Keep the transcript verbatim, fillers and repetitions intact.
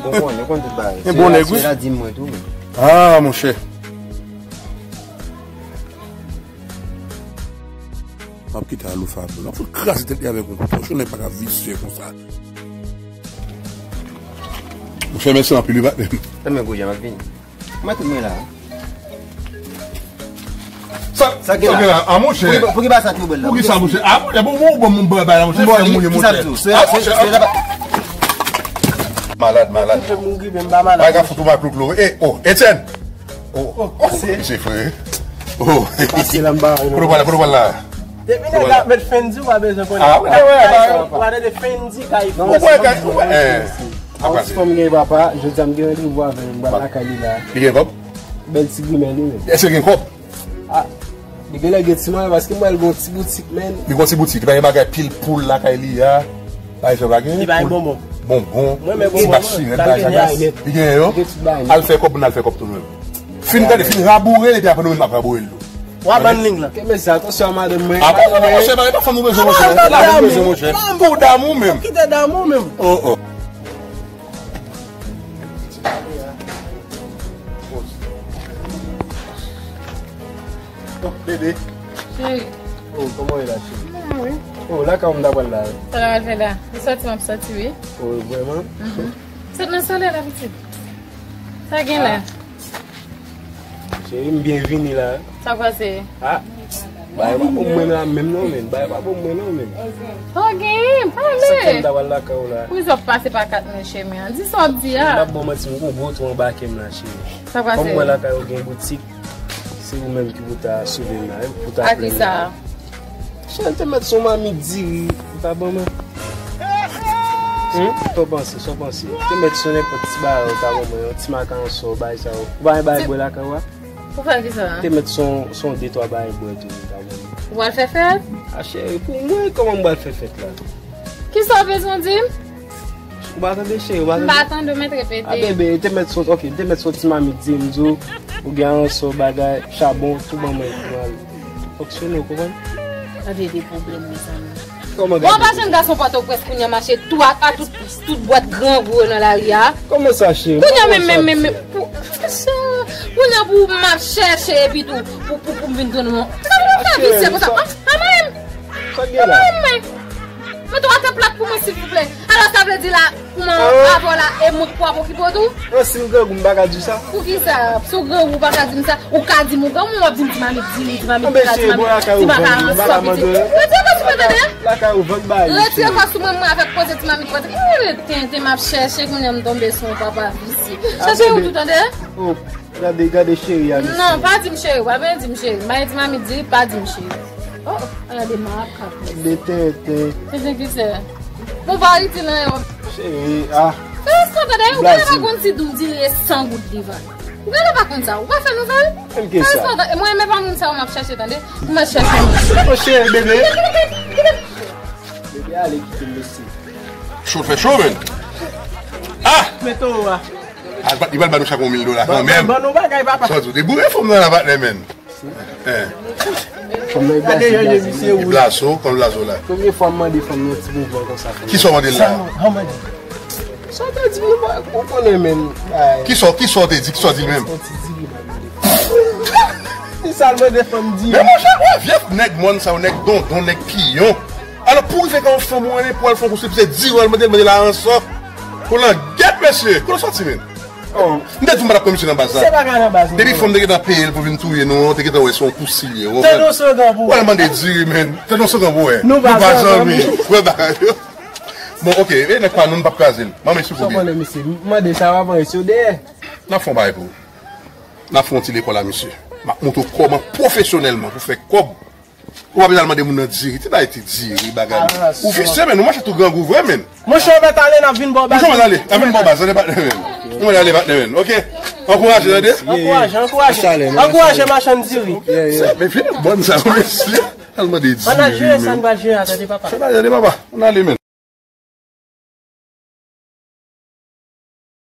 Bon, bon, nou konn tout bagay. E bon nèg, wi. Sela di mwen tou, men. Ah, monchè. M ap kite Aloufa ap la. Fout kraze tèt li avèk yon kouto. Chonè pa ka visye konsa. Monchè, mèsi anpil, wi, patnè m. Tanmen gwo jan m ap vini. Mwen tout mwen la. Sa, sa gen la? A, monchè. Pou ki, pou ki ba sa tou bèl la? Pou ki sa, monchè? A, monchè, bon, bon, bon, bon, bay la, monchè. Bon, fè mouye, monchè. Ki sa tou? A, monchè. Malad, malad. Mwen mouri, men m pa malad. Bagay fout ou maklouklo. E, oh, Etienne. Oh, oh, se misye frè. Oh. Pase la, m ba, kote w pral la, kote w pral la? Depi nèg la met Fendi, ou pa bezwen konnen. Ah, wi, wi, wi. Ou pa tande Fendi kay. Non, ou wè, ou wè, eh. An ti fanm gen papa, jodi a m gen randevou avè l, m pral lakay li la. Li gen kòb? Bèl ti grimèl li menm. Èske gen kòb? Ah, li genlè gen ti mwayen paske m wè l gon ti boutik, men. Li gon ti boutik, li pa gen bagay pil poul lakay li a. Pa egzanp, pa gen. Li bay bonbon. Bonbon. Mwen, men ti bonbon, machin, bagay sa. Li gen yo. Al fè kòb, nou al fè kòb tou nou menm. Fin gade, fin raboure l, epi apre nou menm n ap raboure l tou. W a ban ling lan. Ke mesye, atansyon a madanm mwen. Ah, bon, non, non, monchè, pa, pa fanm nou bezwen, monchè. Madanm nou bezwen, monchè. Pou damou menm. Kite damou menm. Oh, oh. Oh, bebe. Cheri. Oh, kòman w ye la, cheri? Ah, wi. Oh, lakay ou m ta pral la, wi. Sa la pral fè la? Li sòti, m ap sòti, wi. Oh, vrèman? Mhm. Sot nan solèy la, pitit. Sa gen la? Ah. Cheri, m byen vini la. Sa k pase? Ah. Bagay pa bon mwen la menm non, men. Bagay pa bon mwen non, men. Sa w genyen? Pale. Sa k fè m ta pral lakay ou la? Poukisa w pase pa kat nan chemen an? Di sa w ap di a. M ap ba w manti, m gon gwo twou anba kè m la, cheri. Sa k pase? Kòm mwen lakay ou gen boutik, se ou menm ki pou ta sove m la, pou ta plenn la. A kisa? Cheri, te mèt se yon mamit diri ou ta ban mwen. Hmm? Sa w panse, sa w panse? Te mèt se yon nenpòt ti bagay ou ta ban mwen, yon ti makaron sò, bagay sa yo. Ou pa gen bagay bwè lakay ou a? Pou fè kisa? Te mèt se yon, se yon de twa bagay bwè tou ou ta ban mwen. Ou pral fè fèt? A cheri, pou mwen, kòman m pral fè fèt la? Kisa w bezwen di m? Ou pa tande, cheri, ou pa tande? M pa tande, w mèt repete. A, bebe, te mèt se yon, ok, te mèt se yon ti mamit diri m di w, ou gen ansò bagay, chabon, tou ban mwen pou m ale. Fonksyone, ou konprann? Gade de pwoblèm, mezanmi. Kòman gade? Bon, pa jwenn gason Pòtoprens kounye a mache tou a, a tout, tout bwat grangou yo nan lari a. Kòman sa, cheri? Kounye a menm, menm, menm, pou, kounye a pou m ap chèche epi tou, pou, pou, pou m vin jwenn ou. Sa pou fè visye konsa? A, a mwen menm. Sa gen la? Mwen, mwen tou atè plat pou mwen, silvouplè. Alò, sa vle di la, pou mwen avè w la, e mwen k pou ap okipe w tou? An, si m grangou, m pa ka di w sa? Poukisa? Si w grangou, ou pa ka di m sa? Ou ka di m ou grangou, w ap di m ti mamit diri, ti mamit pla, ti mamit, ti makaron sò, pitit. Retire kò sou mwen, tande? Lakay ou vann bayi. Retire kò sou mwen, mwen avèk koze ti mamit pla. Tenten, tenten, m ap chèche, kounye a m tonbe sou yon papa visye. Chèche yon tou, tande? Gade, gade cheri a, mesye. Non, pa di m cheri, pa vin di m cheri. M pa di mamit diri, pa di m cheri. Oh, oh, gade makak, mesye. De tenten. Tenten ki se. Bon, pa rete nan yo. Cheri, ah. Fè respè, tande, ou genlè pa konn si dou diri e san goud li vann. Ou genlè pa konn sa, ou pa fè nouvèl. Menm ke sa. Fè respè, tande, e mwen, men pa moun sa yo m ap chèche, tande. Ou mèt chèche moun. Mon cheri, bebe. Bebe, ale kite m, mesye. Cho fè cho, men. Ah! Mete w a. Al pa, li pral ba nou chak yon mil dola kanmenm. Ban nou bagay, papa. Sa w di, deboure fanm nan la, patnè, men. Eh. Fanm nan, li blaze, li blaze. Li blaze, kon blaze la. Premye fwa m mande fanm nan ti mouvman konsa. Kisa w mande l la? Sa w mande? Sa w te di, nou pa, ou konnen, men. Kisa, kisa w te di, kisa w di l menm? Yon ti diri, m mande. Li sa l mande fanm diri. Men monchè, wè, vye nèg mòn sa yo, nèg dondon, nèg piyon. Alò, pou rive gen yon fanm ou renmen, pou al fè yon kous, se diri w al mande l, mande l a ansò. Pou langèt, mesye, kote w sòti, men? Oh. M te di w m pa t ap pran misye nan baz la. Se pa ka nan baz, non. Depi fanm te gentan peye l pou vin touye nou, te gentan wè se yon kous li ye, ou konprann? Tande yon slogan pou ou. W al mande diri, men. Tande yon slogan pou wè. Nou pa zanmi. Wè bagay yo. Bon, ok, e nèg pa nou, n p ap kraze l. Manman, si w konnen, mesye, m mande sa, w ap anrete yo dèyè. N ap fè yon bagay pou ou. N ap fè yon ti lekòl a misye. M ap montre w kòman pwofesyonèlman pou fè kòb. Ou pa bezwen al mande moun nan diri. Ti bagay ti diri, bagay. Ou visye, men, ou mache tou grangou vre, men. Monchè, ou mèt ale, n ap vin ba w baz. Monchè, ou mèt ale, n ap vin ba w baz, tande, patnè, men. Ou mèt ale, patnè, men, oke? Ankouraje, tande? Ankouraje, ankouraje. Ankouraje machann diri. Se, men, vin bòn sa, mesye. Al mande diri, men. Ann al jere sa n pral jere a, tande, papa. Se pa, tande, papa. Ann ale, men.